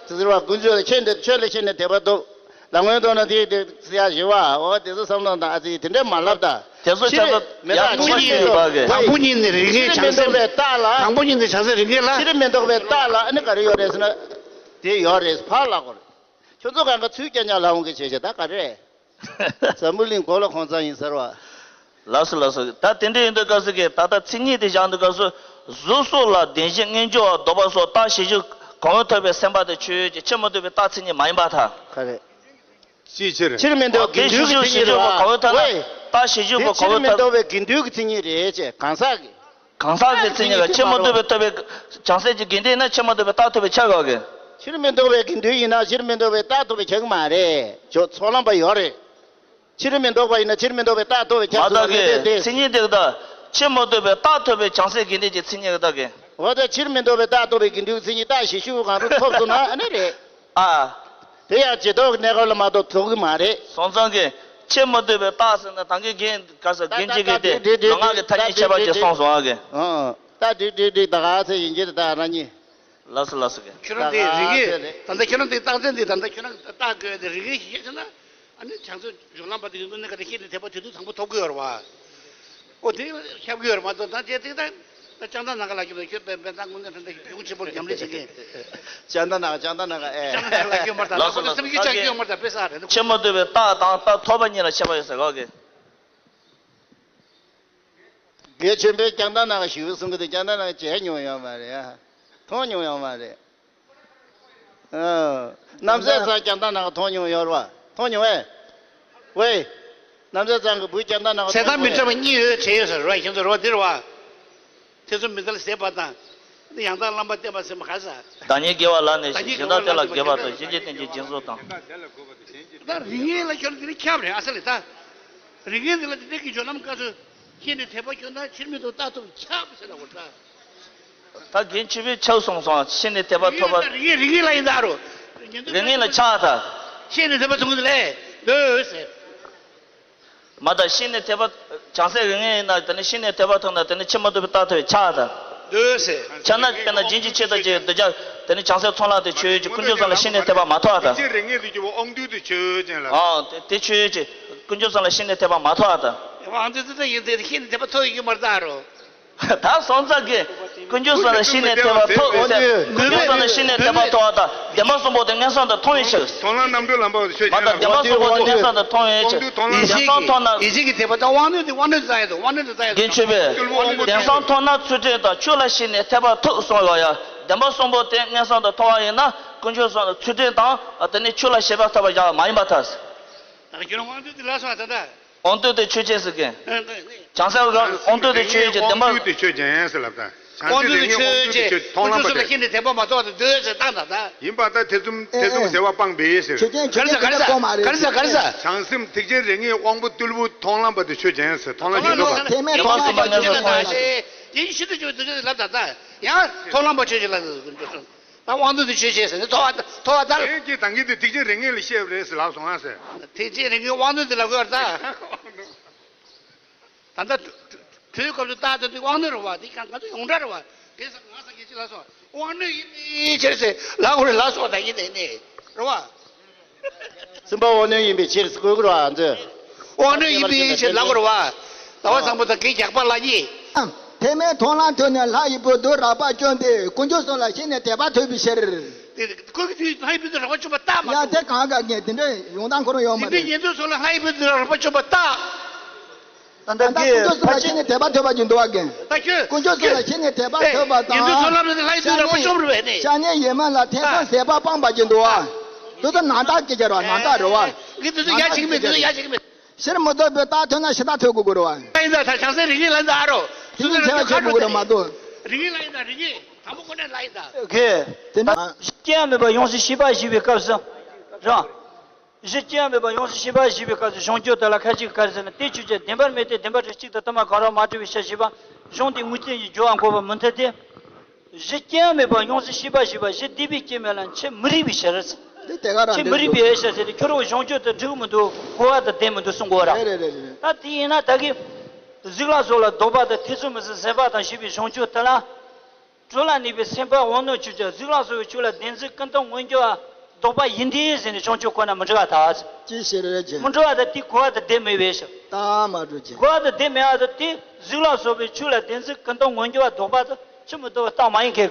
དེ་ཟེར་བ་དཀོན་མཆོག་ལ་ཤེས་ནས་ཆོས་ལ་ཤེས་ནས་དད་པ་ཐོབ། ལམ་ངན་མཐོང་ན་དེ་དེ་ཟེར་ཡ་ཞེས་བ། འོ་དེ་ཚོ་བསམ་བློ་དང་ཨ་ཙི་དེ་འདྲས་མ་ལབ་ད། དེ་ཚོ་ཕྱིར་ཆ་ཚོ་མི་ཡག་རྟགས་ཐུགས་ཆེན་ཡོད་པ་གི། དང་པོ་ཉིད་ནི་རིགས་ངེས་བྱང་སེམས། དང་པོ་ཉིད་ནི་བྱང་སེམས་རིགས་ངེས་ལ། ཕྱིར་མི་ལྡོག་པའི་རྟགས་ལ་ཨ་ནི་ག་རེ་ཡོད་རེད་ཟེར་ན། དེ་ཡོད་རེད་ཕར་ལབ་དགོས་རེད། ཁྱོད་ཚོ་གང་ག་ཚུལ་རྐྱང་རྐྱང་ལབ་འོང་གི་བྱས་བྱས་ད་ག་རེ། འཛམ་བུ་གླིང་གོ་ལ་གོང་ཚང་ཡིན་ཟེར་བ། ལགས་སོ་ལགས་སོ། ད་དེ་འདྲ་ཡིན་དུས་སྐབས་སུ་གི་ད་ལྟ་མཚན་ཉིད་དེ་བཞག་དུས་སྐབས་སུ། གཟུགས་སོགས་ལ་བདེན་བཞི་རྣལ་འབྱོར་བ་ལྡོག་པ་སོགས་རྟགས་ཞི་ཞི་གང་བོ་ཐོབ་པའི་སེམས་པ་དེ་ཆོས་ཅན། ཕྱིར་མི་ལྡོག་པའི་རྟགས་མཚན་ཉིད་མ་ཡིན་པར་ཐལ། ག་རེ། ཅིའི་ཕྱིར། ཕྱིར་མི་ལྡོག་དགེ་འདུན་གྱི་མཚན་ཉིད་རེད་བ། ཝེ། རྟགས་ཞི་ཞི་དེ་གང་ཕྱིར་བོ་མི་ལྡོག་པའི་དགེ་འདུན་གྱི་མཚན་ཉིད་རེད་ཅེས་གང་ཟག་གི། གང་ཟག་གི་མཚན་ཉིད་ལ་ཕྱིར་མི་ལྡོག་པའི་ཐོབ་པའི་བྱང་སེམས་ཀྱི་དགེ་འདུན་ན་ཕྱིར་མི་ལྡོག་པའི་རྟགས་ཐོབ་པའི་ཆ་ག་གི། ཕྱིར་མི་ལྡོག་པའི་དགེ་འདུན་ཡིན་ན་ཕྱིར་མི་ལྡོག་པའི་རྟགས་ཐོབ་པའི་ཆ་གི་མ་རེད། ཇོ་ཚོགས་ལམ་པ་ཡོད་རེད། ཕྱིར་མི་ལྡོག་པ་ཡིན་ན་ཕྱིར་མི་ལྡོག་པའི་རྟགས་ཐོབ་པའི་ཆ་མ་གི་ཟེར་བ་དག་གི་རེད་དེ། མཚན་ཉིད་དེ་གི་ད། ཕྱིར་མི་ལྡོག་པའི་རྟགས་ཐོབ་པའི་བྱང་སེམས་དགེ་འདུན་གྱི་མཚན་ཉིད་གི་དག་གི། འོ་ད་ཕྱིར་མི་ལྡོག་པའི་རྟགས་ཐོབ་པའི་དགེ་འདུན་གྱི་མཚན་ཉིད་རྟགས་ཞི་ཞི་བོ་གང་རུང་ཐོབ་སོང་ན་ཨ་ནི་རེད། ཨ། དེ་ཡང་ཇི་ལྟར་གནས་སྐབས་ལ་མ་གཏོགས་ཐོབ་གི་མ་རེད། སོང་ཙང་གི། ཕྱིར་མི་ལྡོག་པའི་རྟགས་ཟེར་ན་ད་གིན་རྒན་ག་ས་རྒན་གཅིག་གིས་དེ་ལུས་ངག་གི་ཐ་སྙད་ཁྱད་པར་ཅན་གསུངས་སོང་ཨ་གི། ཨང་། ད་འགྲིག་འགྲིག་འགྲིག་ད་ག་ཚད་ཡིན་གྱི་རེད་ད་རང་ཉིད། ལགས་སོ་ལགས་སོ་གི། ཁྱོད་རང་དེ་རིག་གནས་ད་ལྟ་ཁྱོད་རང་དེ་རྟགས་མཚན་དེ་ད་ལྟ་ཁྱོད་རང་རྟགས་དགོས་དེ་རིག་གནས་ཤིག་ཤེས་ན། ཨ་ནི་བྱང་སེམས་སྦྱོར་ལམ་པ་དེ་ཡོང་དུས་གནས་སྐབས་དེ་ཤེས་ནས་དད་པ་དེ་དུས་དང་པོ་ཐོབ་ཀྱི་ཡོད་རེད་བ། ཨོ་དེ་ཁྱབ་ཀྱི་ཡོད་རེད་མ་གཏོགས་ད་དེ་དེ་ད་ད་ལྕང་ཐང་ནང་ག་ལ་ཁྱོད་ཁྱོད་དཔེ་དཔེ་ད་དངོས་གནས་ད་ལྟ་བོད་ཆེན་པོ་ཉམས་ལེན་བྱེད་མཁན། ལྕང་ཐང་ནང་ལྕང་ཐང་ནང་ཨེ། ལྕང་ཐང་ནང་ལ་ཁྱོད་མ་ད་ལགས་སོ་ལགས་སོ། སེམས་ཀྱི་ལྕགས་ཀྱི་ཡོད་མ་ད་དཔེ་ས་རེད། ཕྱིར་མི་ལྡོག་པའི་རྟགས་དང་རྟགས་ཐོབ་པ་གཉིས་ལ་ཁྱད་པར་ཡོད་ཟེར་གོ་གི། དགེ་ཆེན་པོས་ལྕང་ཐང་ནང་ཞུ་གསུང་གི་འདུག་ལྕང་ཐང་ནང་མཇལ་མྱོང་ཡོད་མ་རེད་ཨ། མཐོང་མྱོང་ཡོད་མ་རེད། ཨ། རྣམ་སྲས་ཚང་ལྕང་ཐང་ནང་མཐོང་མྱོང་ཡོད་རེད་བ། མཐོང་མྱོང་ཨེ། ཝེ། རྣམ་སྲས་ཚང་གི་བུ་ལྕང་ཐང་ནང་ཚེ་ཐར་མི་འདྲ་བ་གཉིས་ཡོད་བྱས་ཡོད་ཟེར་རེད་བ། ཁྱེད་ཚོ་རེད་བ་འདི་རེད་བ། ཐེ་ཚོམ་མི་འདྲ་ལ་ཟད་པ་དང་། འདི་ཡང་དག་བླ་མ་བསྟེན་པ་ཟེར་མ་ག་ས། བདག་ཉིད་དགེ་བ་ལ་ནི་བདག་ཉིད་གཞན་དག་དེ་ལ་དགེ་བ་དང་གཞན་གྱི་རྟེན་གྱི་སྦྱིན་སོགས་དང་། ད་རིགས་ངེས་ལ་ཁྱོད་འདི་ནི་ཁྱབ་རེད་ཨ་ས་ལེ་ད། རིགས་ངེས་འདི་ལ་དེ་འདྲའི་གི་སྦྱོར་ལམ་སྐབས་སུ། ཤེས་ནས་དད་པ་སྐྱོན་ན་ཕྱིར་མི་ལྡོག་རྟགས་ཐོབ་ཁྱབ་ཟེར་ན་འོ་ད། ད་རྒན་ཆོས་འཕེལ་ཆགས་སོང་སོང་ཤེས་ནས་དད་པ་ཐོབ་པ། རིགས་ངེས་ལ་ཡིན་ད་རོ། རིགས་ངེས་ལ་ཆགས་ད། ཤེས་ནས་དད་པ་ཐོབ་གི་ལས་འདོད་ཟེར། མ་ད་ཤེས་ནས་དད་པ། བྱང་སེམས་རིགས་ངེས་ཡིན་ན་དེ་ནི་ཤེས་ནས་དད་པ་ཐོབ་ན་དེ་ནི་ཕྱིར་མི་ལྡོག་པའི་རྟགས་ཐོབ་ཆགས་ད། འདོད་ཟེར། ཆ་ན་དཔེར་ན་རྒྱུན་གྱི་ཆེད་དུ་ཀྱི་འདོད་ཆགས་དེ་ནི་བྱང་སེམས་ཚོགས་ལམ་དེ་ཆོས་ཅན་དཀོན་མཆོག་གསུམ་ལ་ཤེས་ནས་དད་པ་མ་ཐོབ་ད། རིགས་ངེས་དུ་གྱུར་པ་དབང་དུས་དུ་ཆོས་ཅན་ལ། ཨ་དེ་དེ་ཆོས་ཅན་དཀོན་མཆོག་གསུམ་ལ་ཤེས་ནས་དད་པ་མ་ཐོབ་ད། དབང་དུ་དེ་ཡིན་དེ་ཤེས་ནས་དེ་པ་ཐོབ་ཡོད་མ་རེད་ད་རོ། ད་སོང་ཙང་གི་དཀོན་མཆོག་གསུམ་ལ་ཤེས་ནས་དད་པ་ཐོབ་ཟེར། དཀོན་མཆོག་གསུམ་ལ་ཤེས་ནས་དད་པ་ཐོབ་པ་དང་བདེན་པ་གསུམ་པོ་དེ་མངོན་སུམ་དུ་མཐོང་བའི་ཕྱིར། མཐོང་ལམ་རྣམ་གྲོལ་ལམ་པ་དེ་ཆོས་ཅན། མ་དང་བདེན་པ་གསུམ་པོ་དེ་མངོན་སུམ་དུ་མཐོང་བའི་ཕྱིར། དབང་དུ་མཐོང་ལམ། ཡིད་བཞིན་གྱི་ཡིད་བཞིན་གྱི་དད་པ་དང་དབང་རྣོན་དེ་དབང་རྣོན་དུ་བལྟ་ཡ་དང་དབང་རྣོན་དུ་བལྟ་ཡ་དང་། དགེ་ཆོས་པས། བདེན་གསུམ་མཐོང་ན་ཚུལ་ཁྲིམས་དང་ཆོས་ལ་ཤེས་ནས་དད་པ་ཐོབ་གསུངས་ཡོད་ཡ། བདེན་པ་གསུམ་པོ་དེ་མངོན་སུམ་དུ་མཐོང་བ་ཡིན་ན་དཀོན་མཆོག་གསུམ་ལ་ཚུལ་ཁྲིམས་དང་དེ་ནི་ཆོས་ལ་ཤེས་པ་ཐོབ་པར་བྱ་བ་མ་ཡིན་པར་ཐལ། ད་ཁྱོད་རང་དབང་དུ་དེ་ལ་སོང་ད་ད། དབང་དུ་དེ་ཆོས་ཅན་ཟེར་གི། ཨ་ད་ནི། བྱང་སེམས་རང་དབང་དུ་དེ་ཆོས་ཅན་བདེན་པ། དབང་དུ་དེ་ཆོས་ཅན་ཟེར་ལབ་ད། བྱང་སེམས་རིག་གནས་དབང་དུ་དེ་ཆོས་མཐོང་ལམ་པ་དེ། ཡིན་པ་ད་ཐེ་ཚོམ་ཐེ་ཚོམ་ཟེར་བ་སྤངས་པའི་ཟེར། ཆོས་ཅན་ཆོས་ཅན་ག་རེ་ཟེར་ག་རེ་ཟེར་ག་རེ་ཟེར། བྱང་སེམས་ཐེག་ཆེན་རིག་གནས་དབང་པོ་རྟུལ་པོ་མཐོང་ལམ་པ་དེ་ཆོས་ཅན་ཟེར། མཐོང་ལམ་ཡོད་པ། དེ་མེད་མཐོང་ལམ་པ་ཆོས་ཅན་ཟེར། དེ་ཤིན་ཏུ་ཆོས་དེ་ལབ་ད་ད། ཡང་མཐོང་ལམ་པ་ཆོས་ཅན་ལ་ད་དབང་དུ་དེ་ཆོས་ཅན་ཟེར་ནས་ཐོབ་པ་ཐོབ་པ་ད། དེ་གི་ད་གིན་དེ་ཐེག་ཆེན་རིག་གནས་ལ་བཤད་པ་རེད་ཟེར་ལབ་སོང་ང་ཟེར། ཐེག་ཆེན་རིག་གནས་དབང་དུ་དེ་ལབ་དགོས་རེད་ད། ད་ལྟ་དུས་སྐབས་སུ་ལྟ་དུས་དབང་རྣོན་རེད་བ། འདི་གང་ག་ཚོད་ཡོངས་གྲགས་རེད་བ། དེ་ས་ང་ས་སྐད་ཅིག་ལ་སོང་དབང་རྣོན་ཡིན་མིན་ཕྱིར་ཟེར་ལ་འོ་རེ་ལ་སོང་ད་ཡིན་ནས་ནས་རེད་བ། སེམས་པ་དབང་རྣོན་ཡིན་པའི་ཕྱིར་ཟེར་དགོས་ཀྱི་རེད་བ་ང་ཚོས། དབང་རྣོན་ཡིན་མིན་ཕྱིར་ལ་འོ་རེད་བ། ལ་བ་བཟང་པོ་དང་གི་རྒྱག་པ་ལ་གཉིས། ཐེག་དམན་མཐོང་ལམ་ཐོབ་ནས་ལྷ་ཡི་བུ་དུ་རགས་པ་བཅོམ་སྟེ་དཀོན་མཆོག་གསུམ་ལ་ཤེས་ནས་དད་པ་ཐོབ་པའི་ཕྱིར། དེ་ཁོ་གི་དུས་ལྷ་ཡི་བུ་དུ་རགས་པ་བཅོམ་པ་རྟགས་མ་ཡང་གཏོགས། དེ་གང་ག་ངས་དེ་འདྲའི་ཡོང་སྟངས་ཁོ་རང་ཡོང་མ་དེ་འདྲའི་རེད། ཉན་ཐོས་སོགས་ལ་ལྷ་ཡི་བུ་དུ་རགས་པ་བཅོམ་པ་རྟགས། ད་ལྟ་དཀོན་མཆོག་གསུམ་ལ་ཤེས་ནས་དད་པ་ཐོབ་པ་ཅིག་འདུག་བ་རྒན། ད་ཁྱོད་དཀོན་མཆོག་གསུམ་ལ་ཤེས་ནས་དད་པ་ཐོབ་པ་དང་། ཉན་ཐོས་སོགས་ལ་ལྷ་ཡི་བུ་དུ་རགས་པ་བཅོམ་རེད་པས་ནི། ཤ་ཉེ་ཡིད་སྨོན་ལ་ཐེ་ཚོམ་ཟད་པ་སྤངས་པ་ཅིག་འདུག་བ། དེ་ཚོ་ནང་རྟགས་སྐད་ཆ་རེད་བ། ནང་རྟགས་རེད་བ། ངས་དེ་ཚོ་ཡ་བྱེད་ཀྱི་མེད། དེ་ཚོ་ཡ་བྱེད་ཀྱི་མེད། ཕྱིར་མི་ལྡོག་པའི་རྟགས་ཐོན་ན་ཕྱི་རྟགས་ཐོན་དགོས་ཀྱི་རེད་བ། ལ་ཡིན་ད་ད་བྱང་སེམས་རིག་གནས་ལ་ཡིན་ད་ཨ་རོ། དེ་ཚོ་ཁྱད་པར་ཆེན་པོ་གི་རེད་མ་གཏོགས། རིག་གནས་ལ་ཡིན་ད་རིག་གནས་དང་པོ་ཁོ་ནས་ལ་ཡིན་ད། ཨོ་ཁེ། དེ་ན། གཞི་རྐྱེན་མེད་པར་ཡོངས་སུ་ཤེས་པ་ཞེས་པའི་སྐབས་སུ། རང་། གཞི་རྐྱེན་མེད་པར་ཡོངས་སུ་ཤེས་པ་ཞེས་པའི་སྐབས་སུ་གཞུང་ཆོས་དེ་ལ་ཁ་ཅིག་གིས་ག་རེ་ཟེར་ན། དེ་ཆོས་ཅན་བདེན་པར་མེད་དེ། བདེན་པ་དང་གཅིག་ཏུ་དུ་མ་གང་རུང་མ་འབྲེལ་བའི་ཕྱིར་ཞེས་པ་གཞུང་དེའི་ངོས་བསྟན་གྱི་སྦྱོར་བ་འགོད་པར་མི་འཐད་དེ། གཞི་རྐྱེན་མེད་པར་ཡོངས་སུ་ཤེས་པ་ཞེས་པ་གཞི་བདེན་པའི་རྐྱེན་མེད་ལ་ཕྱིར་མི་རིགས་པའི་ཕྱིར། དེ་དེ་ག་རང་ཕྱིར་མི་རིགས་པའི་ཕྱིར་ཟེར་ཏེ་ཁྱོད་རང་གཞུང་ཆོས་དེ་འགྲིག་གི་མི་འདུག་གོ་བ་དང་ལྡན་མི་འདུག་གསུང་གོ་ར། རེད་རེད་རེད་རེད། ད་དེ་ཡིན་ན་ད་གི་གཟུགས་ལ་སོགས་ལ་ལྡོག་པ་དང་ཐེ་ཚོམ་མི་ཟད་ཟད་པ་དང་ཞེས་པའི་གཞུང་ཆོས་དེ་ལ། གྲོལ་ལ་གནས་པའི་སེམས་དཔའ་དབང་རྣོན་ཆོས་ཅན། གཟུགས་ལ་སོགས་པའི་ཆོས་ལ་བདེན་འཛིན་ཀུན་བཏུས་མངོན་གྱུར་བ་ལྡོག་པ་ཡིན་ཏེ་ཟེར་ནས་གཞུང་ཆོས་ཁོ་ན་མི་འགྲིག་པ་དང་། ཅི་ཞིག་རེད་ཅེ། མི་འགྲིག་པ་དང་དེ་གོ་བ་དང་ལྡན་མེད་པའི་ཕྱིར། ད་མ་འགྲིག་ཅེ། གོ་བ་དང་ལྡན་མེད་པ་དང་དེ་གཟུགས་ལ་སོགས་པའི་ཆོས་ལ་བདེན་འཛིན་ཀུན་བཏུས་མངོན་གྱུར་བ་ལྡོག་པ་དང་ཕྱིར་མི་ལྡོག་པའི་རྟགས་མ་ཡིན་མཁན་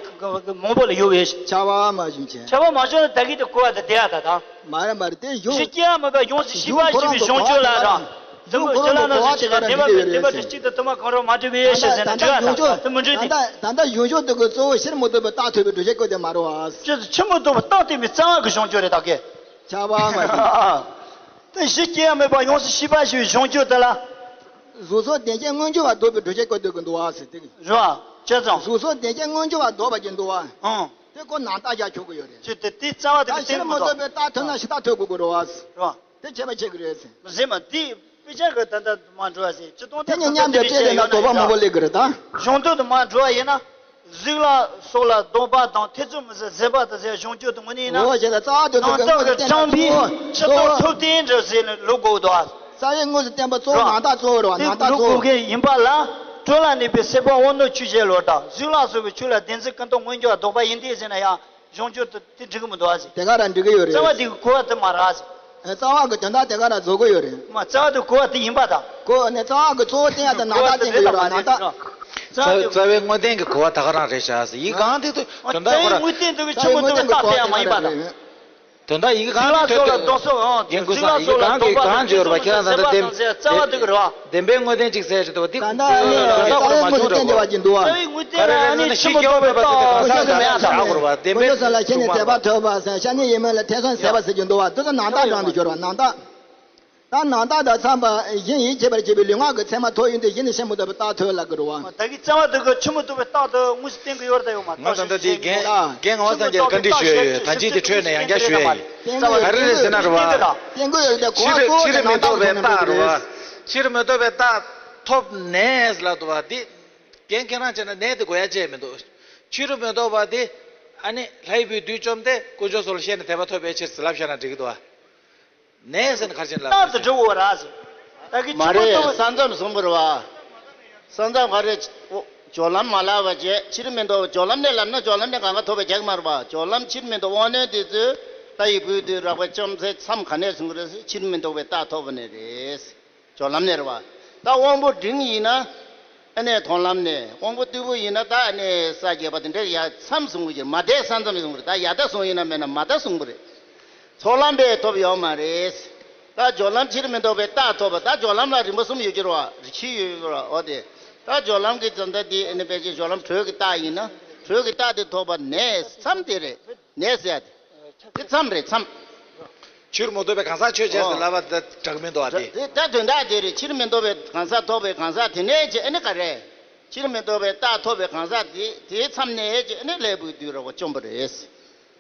མང་པོ་ལ་ཡོད་པའི་ཕྱིར། ཁྱབ་པ་མ་བྱུང་ཅེ། ཁྱབ་པ་མ་བྱུང་ན་ད་གིན་དེ་གོ་བ་དང་ལྡན་ཡ་ད་ད། མ་རེད་མ་རེད། དེ་གཞུང་། གཞི་རྐྱེན་མེད་པ་ཡོངས་སུ་ཤེས་པ་ཞེས་པའི་གཞུང་ཆོས་ལ་རང་། གཞུང་ཁོ་རང་གི་གོ་བ་དེ་ག་རང་འགྲིག་གི་ཡོད་རེད་ཟེར། བདེན་པ་དང་གཅིག་ཏུ་དུ་མ་གང་རུང་མ་འབྲེལ་བའི་ཕྱིར་ཟེར་ན་འགྲིག་ཨ་ད། དེ་མི་འགྲིག་ནི། ད་ལྟ་གཞུང་ཆོས་དེ་གི་གཙོ་བོ་ཕྱིར་མི་ལྡོག་པའི་རྟགས་ཐོབ་པའི་སྒྲུབ་བྱེད་སྐོར་དེ་མ་རེད་བ། ཕྱིར་མི་ལྡོག་པའི་རྟགས་ཐོབ་པའི་རྩ་བ་གི་གཞུང་ཆོས་རེད་ད་གི། ཁྱབ་པ་མ་ཡིན། དེ་གཞི་རྐྱེན་མེད་པ་ཡོངས་སུ་ཤེས་པ་ཞེས་པའི་གཞུང་ཆོས་དེ་ལ། གཟུགས་སོགས་བདེན་ཅན་མངོན་གྱུར་བ་ལྡོག་པའི་སྒྲུབ་བྱེད་སྐོར་དེ་གི་འདུག་བ་ཟེར་དེ་གི། རེད་བ། བྱས་ཙང་། གཟུགས་སོགས་བདེན་ཅན་མངོན་གྱུར་བ་ལྡོག་པ་ཅིག་འདུག་བ། ཨང་། དེ་ཁོ་ནང་རྟགས་རྒྱག་ཆོག་གི་ཡོད་རེད། ཅི་སྟེ་དེ་རྩ་བ་དེ་གི་ད་ཕྱིར་མི་ལྡོག་པའི་རྟགས་ཐོན་ན་ཕྱི་རྟགས་ཐོན་དགོས་ཀྱི་རེད་བ། རེད་བ། དེ་ཁྱད་པར་ཆེ་གི་རེད་ཟེར། མ་ཟེར་མ་དེ་དཔེ་ཆ་གི་ད་ལྟ་མ་འགྲོ་བ་ཟེར། སྤྱི་དོན་དེ་གཉིས་མཉམ་དུ་སྤྲད་དེ་ན་དོགས་པ་མང་པོ་སླེབས་ཀྱི་རེད་ད། གཞུང་དོན་དུ་མ་འགྲོ་བ་ཡིན་ན། གཟུགས་ལ་སོགས་ལ་ལྡོག་པ་དང་ཐེ་ཚོམ་མི་ཟད་ཟད་པ་དང་ཟེར་གཞུང་ཆོས་དུ་དངོས་གནས་ཡིན་ན། འོ་བྱས་ཙང་རྩ་བ་དེ་ནང་རྟགས་ཀྱི་དྲངས་པའི་སྤྱི་དོན་ཐུབ་བསྟན་འདྲ་ཟེར་ནས་ལབ་དགོས་འདུག་ཨ། རྩ་བའི་དངོས་སུ་བསྟན་པ་གཙོ་བོ་ནང་རྟགས་གཙོ་བོ་རེད་བ། ནང་རྟགས་གཙོ་བོ་གི་ཡིན་པ་ལ། གྲོལ་ལ་གནས་པའི་སེམས་དཔའ་དབང་རྣོན་ཆོས་ཅན་ལོ་དང་གཟུགས་ལ་སོགས་པའི་ཆོས་ལ་བདེན་འཛིན་ཀུན་བཏུས་མངོན་གྱུར་བ་ལྡོག་པ་ཡིན་ཏེ་ཟེར་ན་ཡང་། གཞུང་ཆོས་དེ་འགྲིག་གི་མི་འདུག་ཨ་ཟེར། དེ་ག་རང་འགྲིག་གི་ཡོད་རེད། རྩ་བ་དེ་གི་གོ་བ་དེ་མ་རེད་ཨ་ཟེར། ཨེ་རྩ་བ་གི་དོན་དག་དེ་ག་རང་རྫོགས་གི་ཡོད་རེད། མ་རྩ་བ་དེ་གོ་བ་དེ་ཡིན་པ་དང་། གོ་ནས་རྩ་བ་གི་གཙོ་བོ་བསྟན་ཡ་དང་ནང་རྟགས་བསྟན་གི་ཡོད་རེད་ནང་རྟགས། རྩ་བ་དེ་རྩ་བའི་དངོས་བསྟན་གྱི་གོ་བ་དེ་ག་རང་རེད་ཤག་ཟེར། ཡིན་གང་དེ་དོན་དག་ཁོ་རང་རྩ་བའི་དངོས་བསྟན་དེ་གི་ཆེན་པོ་དེ་རྟགས་དེ་ཡང་མ་ཡིན་པ་དང་། དོན་དག་ཡི་གེ་གང་ནས་ཐོས་ཏེ། རྒན་ཀུན་བཟང་ཡི་གེ་གང་གི་གང་བརྗོད་པ་ཁྱེད་རང་ཚོ་ད་བདེན་རྩ་བ་དེ་གི་རེད་བ། བདེན་པའི་དངོས་བསྟན་གཅིག་ཟེར་ཞིག་འདུག་བ་འདི། ད་ལྟ་ཨ་ནི་རྩ་བའི་དངོས་སུ་བསྟན་བསྡད་པ་ཅིག་འདུག་བ། རྩ་བའི་དངོས་བསྟན་ལ་ཨ་ནི་ཕྱི་མ་ལྡོག་པའི་རྟགས་དང་གང་ཟག་གི་མེད་ཡ་དང་། བདེན་པའི་དངོས་སུ་ལ་ཤེས་ནས་དད་པ་ཐོབ་པ་ཟེར་ཤ་ཉེ་ཡིད་སྨོན་ལ་ཐེ་ཚོམ་ཟད་པ་ཟེར་གྱི་འདུག་བ། དེ་ཚོ་ནང་རྟགས་དྲངས་ཏེ་སྦྱོར་བ་ནང་རྟགས། ད་ནང་རྟགས་དང་འཚམས་པ་གཞན་ཡིད་ཆེས་པར་བྱེད་པའི་ལུས་ངག་གི་མཚན་མ་ཐོབ་ཡོང་དུས་གཞི་ནས་ཕྱི་མ་ལྡོག་པའི་རྟགས་ཐོབ་ལབ་ཀྱི་རེད་བ། ད་གི་རྩ་བ་དེ་གི་ཕྱི་མ་ལྡོག་པའི་རྟགས་དེ་དངོས་སུ་བསྟན་གྱི་ཡོད་རེད་ད་ཡོད་མ་རེད། ང་ད་ལྟ་དེ་རྒན་རྒན་ངག་དབང་སངས་རྒྱས་ལ་བཀའ་འདྲི་ཞུ་ཡ་ཡོད། ད་ཅི་དེ་འཕྲོས་ནས་ཡང་བསྐྱར་ཞུ་ཡ་ཡིན། ག་རེ་རེད་ཟེར་ན་རེད་བ། བསྟན་གྱི་ཡོད་རེད་ད་གོ་བ་གཙོ་བོ་དེ་ནང་རྟགས་རེད་བ། ཕྱི་མ་ལྡོག་པའི་རྟགས་ཐོབ་ནས་ལབ་འདུག་བ། འདི་རྒན་ཁྱེད་རང་བྱས་ན་ནས་དེ་གོ་ཡ་བྱས་མི་འདུག་ཕྱི་མ་ལྡོག་པ་དེ་ཨ་ནི་ལྷ་ཡི་བུས་བདུད་བཅོམ་སྟེ་དཀོན་མཆོག་གསུམ་ལ་ཤེས་ནས་དད་པ་ཐོབ་པའི་ཕྱིར་ཟེར་ལབ་བཞག་ན་འགྲིག་གི་འདུག་བ། ནས་ཟེར་ན་ག་རེ་བྱས་ནས་ལབ་རྟགས་དེ་འགྲིག་གོ་ར་ཟེར། ད་གི་ཕྱི་མ་ལྡོག་པའི། མ་རེད། ས་མཚམས་བཟུང་བ་རེད་བ། ས་མཚམས་ག་རེ། སྦྱོར་ལམ་མ་ལབ་པ་བྱས་ཕྱི་མ་ལྡོག་པའི་སྦྱོར་ལམ་ནས་ལབ་ན་སྦྱོར་ལམ་ནས་གང་ག་ཐོབ་པའི་རྒྱག་མ་རེད་བ། སྦྱོར་ལམ་ཕྱི་མ་ལྡོག་དབང་རྣོན་དེ་ཚོས་ལྷ་ཡི་བུས་བདུད་རགས་པ་བཅོམ་ཚེ་མཚམས་ག་ནས་བཟུང་གི་རེད་ཟེར། ཕྱི་མ་ལྡོག་པའི་རྟགས་ཐོབ་པ་ནས་རེད། སྦྱོར་ལམ་ནས་རེད་བ། ད་དབང་པོ་འབྲིང་ཡིན་ན་ཨ་ནི་མཐོང་ལམ་ནས། དབང་པོ་རྟུལ་པོ་ཡིན་ན་ད་ཨ་ནི་ས་བརྒྱད་པ་དེ་འདྲ་ཡ་མཚམས་བཟུང་གི་ཡོད། མ་བསྡད་ས་མཚམས་བཟུང་གི་རེད། ད་ཡ་ད་བཟུང་ཡིན་ན་མེད་ན་མ་ད་བཟུང་གི་རེད། ཚོགས་ལམ་པས་ཐོབ་ཡོད་མ་རེད། ད་སྦྱོར་ལམ་ཕྱིར་མི་ལྡོག་པའི་རྟགས་ཐོབ་པ། ད་སྦྱོར་ལམ་ལ་རིམ་པ་གསུམ་ཡོད་ཀྱི་རེད་བ། རིམ་བཞི་ཡོད་ཀྱི་རེད་བ། འོ་དེ། ད་སྦྱོར་ལམ་གྱི་ཙམ་ད་དེ་ཨ་ནི་ཕལ་ཆེར་སྦྱོར་ལམ་དྲོད་ཀྱི་རྟགས་ཡིན་ན། དྲོད་ཀྱི་རྟགས་དེ་ཐོབ་པ་ནས་མཚམས་དེ་རེད། ནས་ཟེར་ཡ་དེ། དེ་མཚམས་རེད། མཚམས། ཕྱིར་མི་ལྡོག་པའི་གང་ཟག་ཆོས་ཅན་ཟེར་ལབ་པ་དེ་འདྲ་གི་མི་འདུག་ཨ། དེ། དེ་ད་དོན་དག་དེ་རེད། ཕྱིར་མི་ལྡོག་པའི་གང་ཟག་ཐོབ་པའི་གང་ཟག་དེ་ནས་ཅི་ཨ་ནི་ག་རེ། ཕྱིར་མི་ལྡོག་པའི་རྟགས་ཐོབ་པའི་གང་ཟག་དེ། དེའི་མཚམས་ནས་ཅི་ཨ་ནི་ལྷའི་བུའི་བདུད་རགས་པ་བཅོམ་པ་རེད།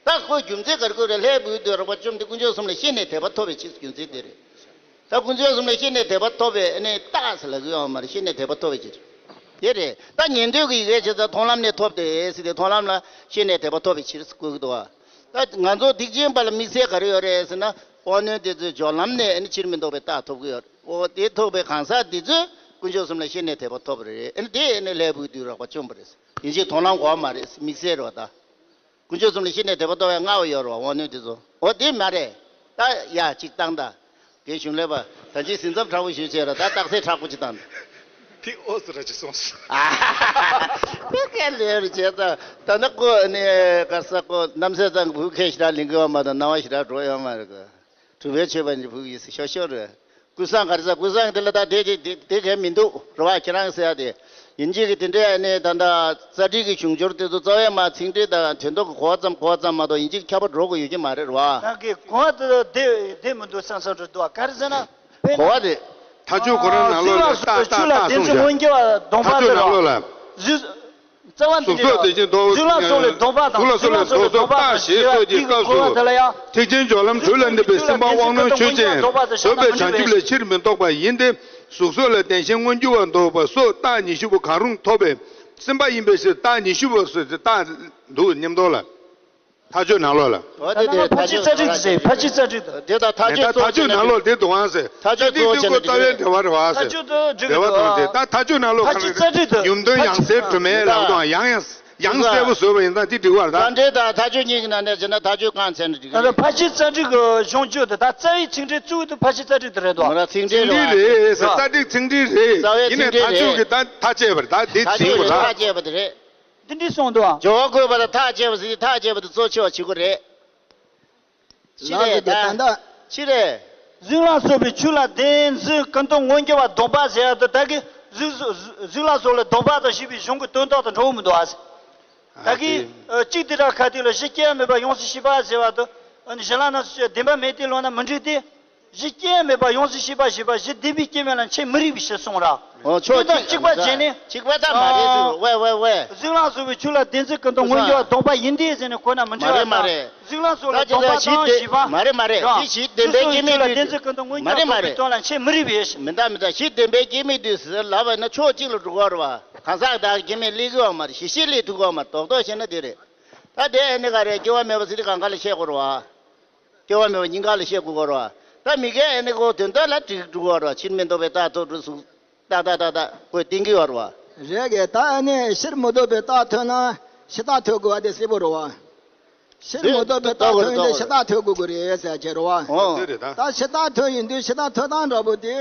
ད་ཁོའི་རྒྱུ་མཚན་ག་རེ་ཁོ་རེ་ལྷའི་བུའི་བདུད་རགས་པ་བཅོམ་སྟེ་དཀོན་མཆོག་གསུམ་ལ་ཤེས་ནས་དད་པ་ཐོབ་པའི་ཕྱིར། རྒྱུ་མཚན་དེ་རེད། ད་དཀོན་མཆོག་གསུམ་ལ་ཤེས་ནས་དད་པ་ཐོབ་པའི་ཨ་ནི་རྟགས་ཟེར་ལབ་ཀྱི་ཡོད་མ་རེད། ཤེས་ནས་དད་པ་ཐོབ་པའི་ཕྱིར། དེ་རེད། ད་ཉན་ཐོས་ཀྱི་ཡི་གེ་བྱས་ཙང་མཐོང་ལམ་ནས་ཐོབ་སྟེ་ཟེར་ཏེ། མཐོང་ལམ་ལ་ཤེས་ནས་དད་པ་ཐོབ་པའི་ཕྱིར་ཟེར་བཀོད་ཀྱི་འདུག་བ། ད་ང་ཚོ་སྡིག་ཅན་པ་ལ་དམིགས་བསལ་ག་རེ་ཡོད་རེད་ཟེར་ན། དབང་རྣོན་དེ་ཚོའི་སྦྱོར་ལམ་ནས་ཨ་ནི་ཕྱིར་མི་ལྡོག་པའི་རྟགས་ཐོབ་ཀྱི་ཡོད་རེད། འོ་དེ་ཐོབ་པའི་གང་ཟག་དེ་ཚོས་དཀོན་མཆོག་གསུམ་ལ་ཤེས་ནས་དད་པ་ཐོབ་པ་རེད། ཨ་ནི་དེ་ཨ་ནི་ལྷའི་བུའི་བདུད་རགས་པ་བཅོམ་པ་རེད། ཡིན་གཅིག་མཐོང་ལམ་གོ་བ་མ་རེད། དམིགས་བསལ་རེད་བ་ད། དཀོན་མཆོག་གསུམ་ལ་ཤེས་ནས་དད་པ་ཐོབ་པའི་མངའ་བ་ཡོད་རེད་བ། དབང་རྣོན་དེ་ཚོ། འོ་དེ་མ་རེད། ད་ཡ་གཅིག་བཏང་ད། དགེ་གཞུང་ལས་པ་ད་ཅི་ཟིན་མཚམས་མཁྲེགས་པོ་ཞུས་བྱས་ར། ད་རྟགས་གསལ་མཁྲེགས་པོ་ཅིག་བཏང་ད། ཕི་ཨོ་སི་ར་ཅི་སོང་སི། ཨ་ཧ་ཧ་ཧ། ཁས་ལེན་རེ་བྱས་ད། ད་ནི་ཀོ་ནི་ག་ས་ཀོ་རྣམ་སྲས་ཚང་གི་བུ་ཁས་ཞེ་དྲག་ལེན་གི་ཡོད་མ་གཏོགས་སྣང་བ་ཞེ་དྲག་འགྲོ་ཡོད་མ་རེད་ག། གྲུབ་པའི་ཆོས་པ་ནི་བུ་ཡིས་ཤོ་ཤོ་རེད། ཀུན་བཟང་ག་རེ་ཟ། ཀུན་བཟང་དེ་ལ་ད་དེ་དེ་དེ་དེ་གས་མི་འདུག་རེད་བ། ཁྱེད་རང་ཟེར་ཡ་དེ། ཡིན་གཅིག་གི་དེ་འདྲའི་ནི་ད་ལྟ་རྩ་སྒྲིག་གི་གཞུང་སྦྱོར་དེ་ཚོ་རྩ་བའི་མ་ཚིག་འགྲེལ་དང་དོན་དག་གི་གོ་བ་ཙམ་གོ་བ་ཙམ་མ་གཏོགས་ཡིན་གཅིག་ཁྱབ་པ་འགྲོ་དགོས་ཡོད་ཀྱི་མ་རེད་བ། ད་གི་གོ་བ་དེ་བདེ་བདེ་མི་འདུག་བསམ་བསམ་འདྲ་འདུག་ག་རེ་ཟེར་ན། དཔེར་ན། གོ་བ་དེ། ཐག་ཆོད་ཁོ་རང་ནང་ལོགས་ལ་ཏག་ཏག་ཏག་གསུངས་བཞག་ཐག་ཆོད་ནང་ལོགས་ལ། གཟུགས། རྩ་བ་འདི་གཟུགས་སོགས་དེ་བཞིན་ལྡོག་གཟུགས་ལ་སོགས་ལས་ལྡོག་པ་དང་། གཟུགས་ལ་སོགས་ལས་ལྡོག་སོགས་རྟག་ཞེས་གསོལ་གྱི་སྐབས་སུ། ཐེག་ཆེན་སྦྱོར་ལམ་དྲོད་ལ་གནས་པའི་སེམས་དཔའ་དབང་རྣོན་ཆོས་ཅན། བཟོད་པའི་བྱང་ཆུབ་ལས་ཕྱིར་མི་ལྡོག་པ་ཡིན་ཏེ། གཟུགས་སོགས་ལས་བདེན་ཞེན་མངོན་གྱུར་བར་ལྡོག་པ་སོགས་རྟགས་ཉི་ཤུ་པོ་གང་རུང་ཐོབ་པའི་སེམས་དཔའ་ཡིན་པའི་ཕྱིར། རྟགས་ཉི་ཤུ་པོ་སོགས་ཀྱི་རྟགས་འདུག་སྙམ་དོ་ལ། ཐག་ཆོད་ནང་ལོགས་ལ། འོ་དེ་དེ་ཕར་ཕྱིན་རྩ་སྒྲིག་ཟེར། ཕར་ཕྱིན་རྩ་སྒྲིག་དང་། དེ་དང་ཐག་ད་ཆོད་ཐག་གཙོ་ཆོད་ཆེ་ནང་ལོགས་དེ་འདུག་ཨང་ཟེར། ཐག་ཆོད་གཙོ་ཆེ་ནི་རྩ་བའི་འབྲེལ་བ་རེད་བ་ཟེར། ཐག་ཆོད་དུ་འགྲིག་འབྲེལ་བ་དང་དེ། ད་ཐག་ཆོད་ནང་ལོགས་ཕར་ཕྱིན་རྩ་སྒྲིག་དང་། ཡུམ་དོན་ཡང་སེལ་སྒྲོན་མེའི་ལམ་དང་ཡང་ཡང་ཡང་གསལ་པོ་བཟོས་པ་ཡིན་ཙང་དེ་འགྲིག་པ་རེད་ད། རྩ་འགྲེལ་དང་ཐག་ཆོད་གཉིས་ཀྱི་ནང་ནས་བྱས་ན་ཐག་ཆོད་གང་བྱས་ན་འགྲིག་གི་རེད། ཕར་ཕྱིན་རྩ་སྒྲིག་གི་གཞུང་བཅུ་དེ་ད་རྩ་བའི་ཚིག་འགྲེལ་གཙོ་བོ་དེ་ཕར་ཕྱིན་རྩ་སྒྲིག་དེ་རེད་དོ། ཚིག་འགྲེལ་རེད་ཟེར། རྩ་སྒྲིག་ཚིག་འགྲེལ་རེད། རྩ་བའི་ཡིན་ནའི་ཚིག་འགྲེལ་ཐག་ཆོད་རེད། ཀྱི་ད་ཐག་བཅད་པ་རེད། ད་དེ་ཐག་ཆོད་ཚིག་རེད། ཐག་བཅད་པ་དེ་རེད། འདི་འདྲ་གསུངས་འདུག་ཨ། སྦྱོར་བ་བཀོད་པ་དང་ཐག་བཅད་པ་ཟེར། ཐག་བཅད་པ་དེ་གཙོ་ཆེ་བ་བྱེད་དགོས་རེད། ཅི་རེད་ད། ད་ལྟ་ཅི་རེད། གཟུགས་ལ་སོགས་པའི་ཆོས་ལ་བདེན་འཛིན་ཀུན་རྟོག་མངོན་གྱུར་བར་ལྡོག་པ་ཟེར་ཡ་དེ་ད་གི་གཟུགས་གཟུགས་ལ་སོགས་ལ་ལྡོག་པ་དང་ཞེས་པའི་གཞུང་གི་དོན་དག་དང་འགྲོ་གི་མི་འདུག་ཨ། ད་གི་ཨ་གཅིག་དེ་དག་ཁ་ཐུག་ལ་གཞི་སྐྱེ་བ་མེད་པ་ཡོངས་སུ་ཤེས་པ་ཟེར་བ་དེ། ཨ་ནི་གཞན་ལ་ནི་བདེན་པ་མེད་དེ་ལོག་ན་མི་འགྲིག་སྟེ། གཞི་སྐྱེ་བ་མེད་པ་ཡོངས་སུ་ཤེས་པ་ཞེས་པ་གཞི་བདེན་པའི་སྐྱེ་མེད་ལ་འཆད་མི་རིགས་པའི་ཕྱིར་གསུངས་ར། འོ་ཆོག་དོན་དག་གཅིག་པ་བྱས་ནས། གཅིག་པ་ད་མ་རེད་ཟེར། ཝེ་ཝེ་ཝེ། གཟུགས་ལ་སོགས་པའི་ཆོས་ལ་བདེན་འཛིན་ཀུན་རྟོག་མངོན་གྱུར་བར་ལྡོག་པ་ཡིན་ཏེ་ཟེར་ནས་ཁོ་ན་མི་འགྲིག་པ་དང་། མ་རེད་མ་རེད། གཟུགས་ལ་སོགས་ལ་ད་ལྡོག་པ་དང་ཞེས་པ། མ་རེད་མ་རེད། དེ་གཞི་བདེན་པའི་སྐྱེ་མེད་དུས། མ་རེད་མ་རེད། དོན་ལ་འཆད་མི་རིགས་པའི། མི་འདྲ་མི་འདྲ། གཞི་བདེན་པའི་སྐྱེ་མེད་དུས་ཟེར་ལབ་པ་ན་ཕྱོགས་གཅིག་ལ་འགྲོ་གི་རེད་བ། གང་ཟག་དག་སྐྱེ་མེད་སླེབས་ཀྱི་ཡོད་མ་རེད། གཞི་ཤེས་སླེབས་ཐུབ་ཀྱི་ཡོད་མ་རེད། རྡོག་རྡོག་བཤད་ན་དེ་རེད། ད་དེ་ཨ་ནི་ག་རེད། སྐྱེ་བ་མེད་པ་ཟེར་དུས་གང་ག་ལ་བཤད་དགོས་རེད་བ། སྐྱེ་བ་མེད་པ་སྙིང་ག་ལ་བཤད་དགོས་ཀྱི་རེད་བ། ད་མི་སྐྱེ་ཨ་ནི་ཁོ་དོན་དག་ལ་འགྲིག་འགྲོ་གི་རེད་བ། ཕྱིར་མི་ལྡོག་པའི་རྟགས་ཐོབ་འགྲོ་གསུངས། ཏག་ཏག་ཏག་ཏག་ཁོས་བསྟན་གྱི་ཡོད་རེད་བ། རེད་གི། ད་ཨ་ནི་ཕྱིར་མི་ལྡོག་པའི་རྟགས་ཐོན་ན་ཕྱི་རྟགས་ཐོན་དགོས་པ་དེ་གསལ་པོ་རེད་བ། ཕྱིར་མི་ལྡོག་པའི་རྟགས་ཐོན་ཡིན་དུས་ཕྱི་རྟགས་ཐོན་དགོས་ཀྱི་རེད་ཟེར་བྱས་རེད་བ། འོ། དེ་རེད་ད། ད་ཕྱི་རྟགས་ཐོན་ཡིན་དུས་ཕྱི་རྟགས་ཐོན་སྟངས་འདྲ་པོ་དེ།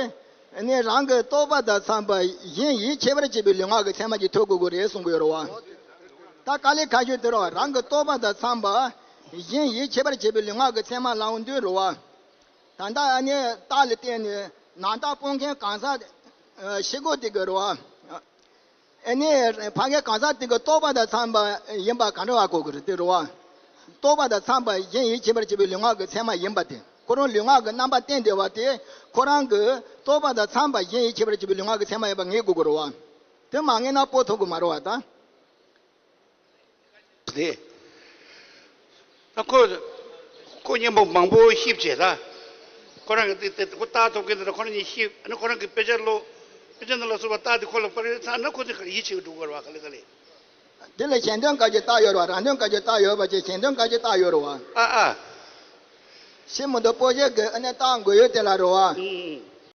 ཨ་ནི་རང་གི་རྟོག་པ་དང་འཚམས་པ་གཞན་ཡིད་ཆེས་པར་བྱེད་པའི་ལུས་ངག་གི་མཚན་མ་གྱིས་ཐོན་དགོས་ཀྱི་རེད་གསུང་གི་ཡོད་རེད་བ། ད་དཀའ་ལས་ཁག་ཤོས་དེ་རེད་བ། རང་གི་རྟོག་པ་དང་འཚམས་པ་གཞན་ཡིད་ཆེས་པར་བྱེད་པའི་ལུས་ངག་གི་མཚན་མ་ལབ་དུས་རེད་བ། ད་ལྟ་ཨ་ནི་རྟགས་ལ་བརྟེན་ནས་ནང་རྟགས་སྤོང་མཁན་གང་ཟག་ཨ་ཤེས་དགོས་དེ་གི་རེད་བ། ཨ་ནི་ཕ་གའི་གང་ཟག་དེ་གི་རྟོག་པ་དང་འཚམས་པ་ཡིན་པ་ག་འདྲ་བ་གོ་གི་རེད་དེ་རེད་བ། རྟོག་པ་དང་འཚམས་པ་གཞན་ཡིད་ཆེས་པར་བྱེད་པའི་ལུས་ངག་གི་མཚན་མ་ཡིན་པ་དེ། ཁོ་རང་ལུས་ངག་གི་རྣམ་པ་བསྟན་བསྡད་པ་དེ་ཁོ་རང་གི་རྟོག་པ་དང་འཚམས་པ་གཞན་ཡིད་ཆེས་པར་བྱེད་པའི་ལུས་ངག་གི་མཚན་མ་ཡིན་པ་ངེས་དགོས་ཀྱི་རེད་བ། དེ་མ་ངེས་ན་སྤོ་ཐུབ་ཀྱི་མ་རེད་བ་ད། དེ། ད་ཁོ། ཁོ་མཉམ་པོ་མང་པོ་ཤེས་བྱས་ད། ཁོ་རང་གི་དེ་དེ་ཁོ་རྟགས་ཐོབ་མཁན་དེ་ད་ཁོ་རང་གཉིས་ཤེས། ཨ་ནི་ཁོ་རང་གི་དཔེ་ཆ་ཀློག་དཔེ་ཆ་ནང་ལ་སོགས་པ་རྟགས་དེ་ཁོ་ལ་པར་ཡོད་ཚར་ན་ཁོ་དེ་ཡིད་ཆེས་འགྲོ་དགོས་རེད་བ། ག་ལེ་ག་ལེ། དེ་ལ་གཞན་དོན་ག་གི་རྟགས་ཡོད་རེད་བ། རང་དོན་ག་གི་རྟགས་ཡོད་པ་བྱས་གཞན་དོན་ག་གི་རྟགས་ཡོད་རེད་བ། ཨ་ཨ། ཕྱིར་མི་ལྡོག་པོ་ཞིག་གི་ཨ་ནི་རྟགས་འགོད་ཡུལ་དེ་ལ་རེད་བ། ཨུ།